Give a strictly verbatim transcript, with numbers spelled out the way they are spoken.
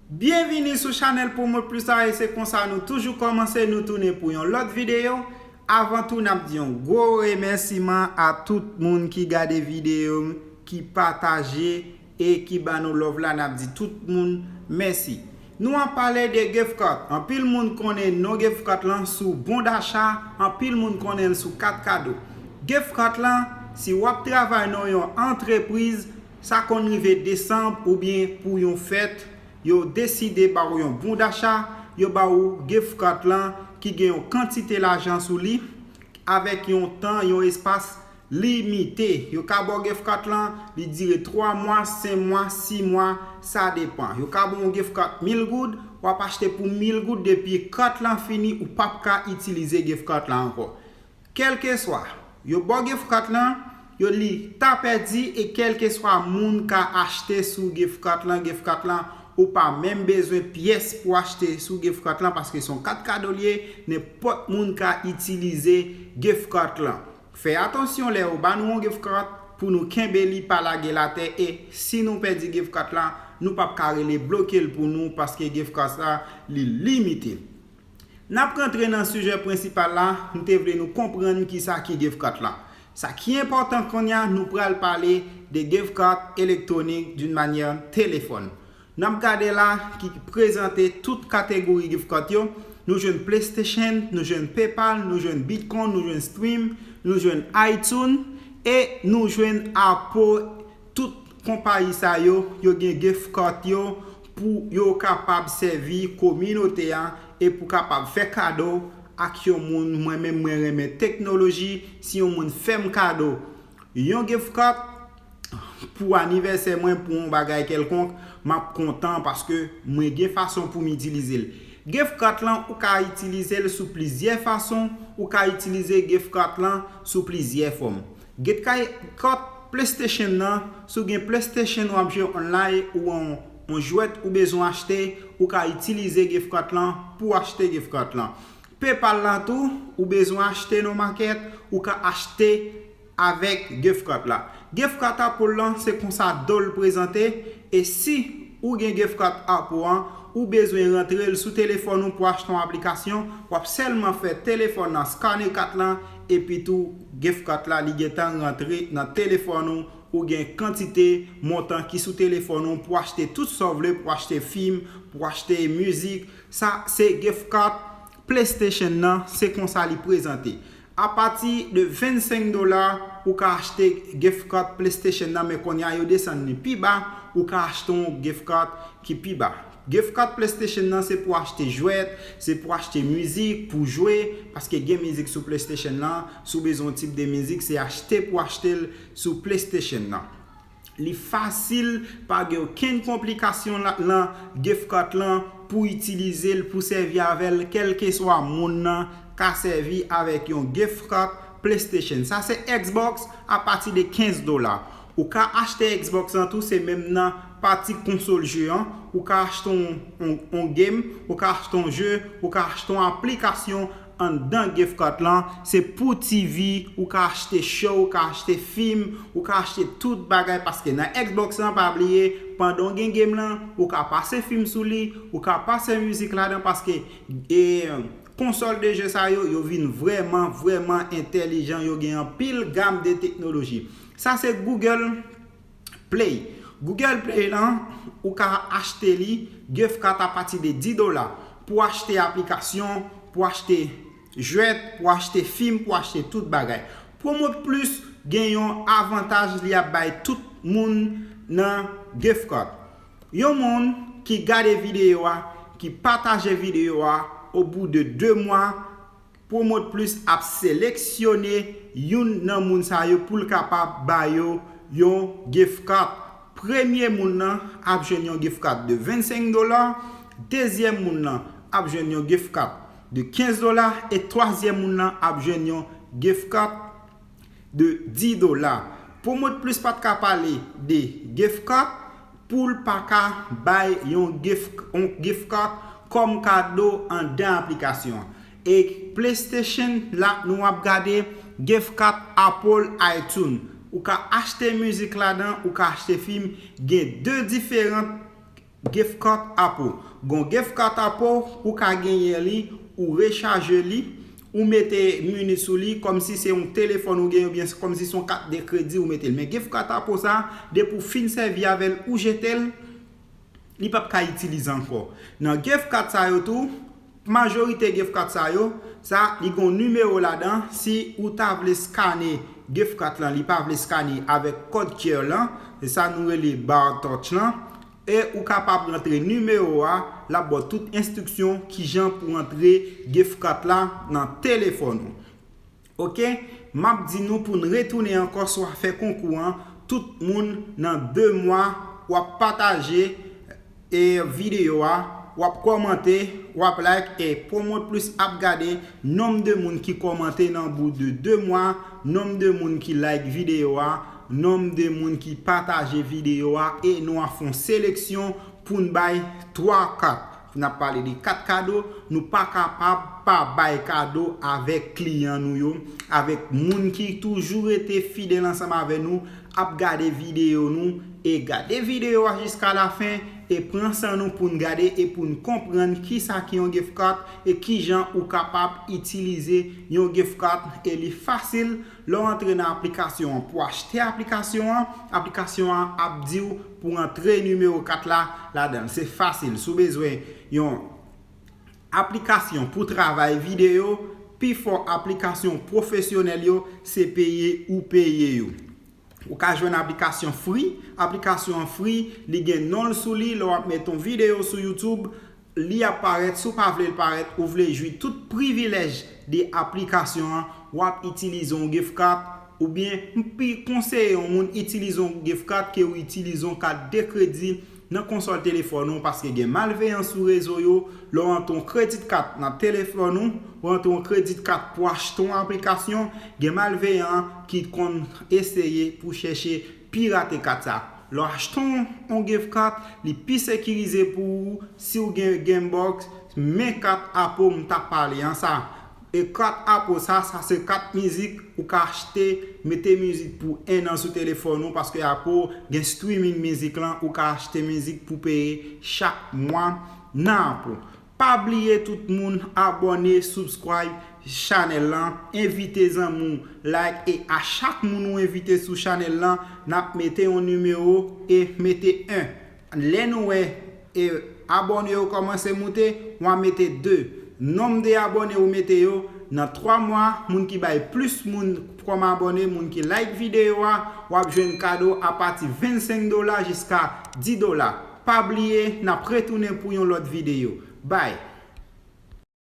Byenvini sou chanèl Promote Plus la, e se konsa nou toujou kòmanse, nou tounen pou yon lòt videyo. Avan tou, n ap di yon gwo remèsiman a tout moun ki gade videyo, ki pataje e ki ban nou love la, n ap di tout moun mèsi. Nou ap pale de gift card. Anpil moun konnen non gift card lan sou bon dacha, anpil moun konnen l sou kat kado. Gift card lan, si w ap travay nan yon antrepriz, sa konn rive desanm oubyen pou yon fèt, yo deside ba w yon bon dacha, yo ba w gift card lan ki gen yon kantite lajan sou li, avèk yon tan, yon espas limite. Yo ka ba w gift card lan, li dire twa mwa, senk mwa, sis mwa, sa depan. Yo ka ba w yon gift card mil goud, w ap achte pou mil goud, depi kat lan fini, ou p ap ka itilize gift card lan ankò. Kèlkeswa, yo ba w gift card lan, yo li ta pèdi e kèlkeswa moun ka achte sou gift card lan, gift card lan, ou pa menm bezwen pyès pou achte sou gift card lan paske se yon kat kado l ye, nenpòt moun ka itilize gift card lan. Fè atansyon lè yo ba nou yon gift card pou nou kenbe li pa lage l atè e si nou pèdi gift card lan, nou p ap ka rele bloke l pou nou paske gift card sa li limite. N ap rantre nan sijè prensipal la, m te vle nou konprann kisa ki gift card lan. Sa ki enpòtan kounye a, nou pral pale de gift card elektwonik d'une manière telefòn. N ap gade la ki prezante tout kategori gift card yo. Nou jwenn PlayStation, nou jwenn PayPal, nou jwenn Bitcoin, nou jwenn Stream, nou jwenn iTunes e nou jwenn Apple. Tout konpayi sa yo, yo gen gift card yo pou yo kapab sèvi kominote a e pou kapab fè kado ak yon moun. Mwen menm, mwen renmen teknoloji. Si yon moun fè m kado yon gift card pou anivèsè mwen, pou yon bagay kèlkonk, m ap kontan paske mwen gen fason pou m itilize l. Gift card lan, ou ka itilize l sou plizyè fason, ou ka itilize gift card lan sou plizyè fòm. Gift card PlayStation nan, si w gen PlayStation w ap jwe online ou yon, yon jwèt ou bezwen achte, ou ka itilize gift card lan pou achte gift card lan. PayPal lan tou, ou bezwen achte nan makèt, ou ka achte avèk gift card la. Gift card Apple lan, se konsa do l prezante, e si ou gen gift card Apple an, ou bezwen rantre l sou telefòn ou pou achte yon aplikasyon, w ap sèlman fè telefòn nan scanner kat lan, epi tou gift card la, li gentan rantre nan telefòn ou, ou gen kantite montan ki sou telefòn ou pou achte tout sa w vle, pou achte fim, pou achte mizik. Sa se gift card PlayStation nan, se konsa li prezante. Apati de vennsenk dola, ou ka achte gift card PlayStation nan, men kounye a yo desann li pi ba, ou ka achte yon gift card ki pi ba. Gift card PlayStation nan se pou achte jwèt, se pou achte mizik, pou jwe, paske gen mizik sou PlayStation nan, si w bezwen yon tip de mizik, se achte pou achte l sou PlayStation nan. Li fasil, pa gen okenn konplikasyon la- lan gift card lan pou itilize l, pou sèvi avè l, kèlkeswa moun nan ka sèvi avèk yon gift card PlayStation. Sa se Xbox apati de kenz dola. Ou ka achte Xbox lan tou, se menm nan pati konsòl je an. Ou ka achte yon, yon, yon game, ou ka achte yon je, ou ka achte yon aplikasyon anndan gift card lan. Se pou T V, ou ka achte show, ou ka achte fim, ou ka achte tout bagay, paske nan Xbox lan, pa bliye, pandan w gen game lan, ou ka pase fim sou li, ou ka pase mizik ladan, paske e, konsòl de je sa yo, yo vin vrèman, vrèman entèlijan, yo gen anpil gam de teknoloji. Sa se Google Play. Google Play lan, ou ka achte li, gift card apati de dis dola, pou achte aplikasyon, pou achte jwèt, pou achte fim, pou achte tout bagay. Promote Plus gen yon avantaj li ap bay tout moun nan gift card. Yon moun ki gade videyo a, ki pataje videyo a, obou de de mwa, Promote Plus ap seleksyone youn nan moun sa yo pou l kapab ba yo yon gift card. Premye moun nan ap jwenn yon gift card de vennsenk dola, dezyèm moun nan ap jwenn yon gift card de kenz dola, e twazyèm moun nan ap jwenn yon gift card de dis dola. Promote Plus pa t ka pale de gift card pou l pa ka bay yon gift, yon gift card kòm kado anndan aplikasyon an. E PlayStation la nou ap gade gift card Apple iTunes. Ou ka achte mizik ladan, ou ka achte fim, gen de diferan Gift card app ou. Gon gift card app ou, ou ka genyen li, ou rechaje li, ou mete minutes sou li, kòmsi se yon telefòn ou gen, oubyen kòmsi se yon kat de kredi ou mete l. Men gift card app ou sa, depi w fin sèvi avè l, ou jete l, li p ap ka itilize ankò. Nan gift card sa yo tou, majorite gift card sa yo, sa, li gon nimewo ladan. Si ou ta vle skane gift card lan, li pa vle skane avèk kòd Q R lan, se sa nou rele Bar Touch lan, e ou kapab rantre nimewo a, l ap ba w tout enstriksyon kijan pou rantre gift card la nan telefòn ou. Oke, m ap di nou pou n retounen ankò sou afè konkou an. Tout moun nan de mwa, w ap pataje e videyo a, w ap kòmante, w ap like, e Promote Plus ap gade nonb de moun ki kòmante nan bout de de mwa, nonb de moun ki like videyo a, nonb de moun ki pataje videyo a, e nou ap fè yon seleksyon pou n bay twa kat. N ap pale de kat kado, nou pa kapab pa bay kado avèk kliyan nou yo, avèk moun ki toujou rete fidèl ansanm avè nou, ap gade videyo nou, e gade videyo a jiska lafen, e pran san nou pou n gade e pou n konprann kisa ki yon gift card e kijan ou kapab itilize yon gift card. E li fasil, lè w antre nan aplikasyon an pou achte aplikasyon an, aplikasyon an ap di w pou antre nimewo kat la ladan l. Se fasil. Si w bezwen yon aplikasyon pou travay videyo, pifò aplikasyon pwofesyonèl yo, se peye ou peye yo. Ou ka jwenn aplikasyon free. Aplikasyon an free, li gen non l sou li. Lè w ap met yon videyo sou YouTube, li ap parèt. Si w pa vle l parèt, ou vle jwi tout privilèj de aplikasyon an, w ap itilize yon gift card, oubyen m pi konseye yon moun itilize yon gift card ke w itilize yon kat de kredi nan konsòl telefòn ou, paske gen malveyan sou rezo yo. Lè w rantre yon credit card nan telefòn ou, ou rantre yon credit card pou achte yon aplikasyon, gen malveyan ki konn eseye pou chèche pirate kat sa. Lè w achte yon, yon gift card, li pi sekirize pou ou si w gen Gamebox, men kat Apple m t ap pale an sa. E kat Apple sa, sa se kat mizik ou ka achte, mete mizik pou en an sou telefòn ou, paske Apple gen streaming mizik lan, ou ka achte mizik pou peye chak mwa nan Apple. Pa bliye tout moun abòne, subscribe chanèl lan, envite zanmi w, like, e a chak moun ou envite sou chanèl lan, n ap mete yon nimewo e mete en. Lè nou wè e abòne yo kòmanse moute, w a mete de. Nonb de abòne ou mete yo, nan twa mwa, moun ki bay plis moun kòm abòne, moun ki like videyo a, w ap jwenn kado apati vennsenk dola jiska dis dola. Pa bliye, n ap retounen pou yon lòt videyo. Bye!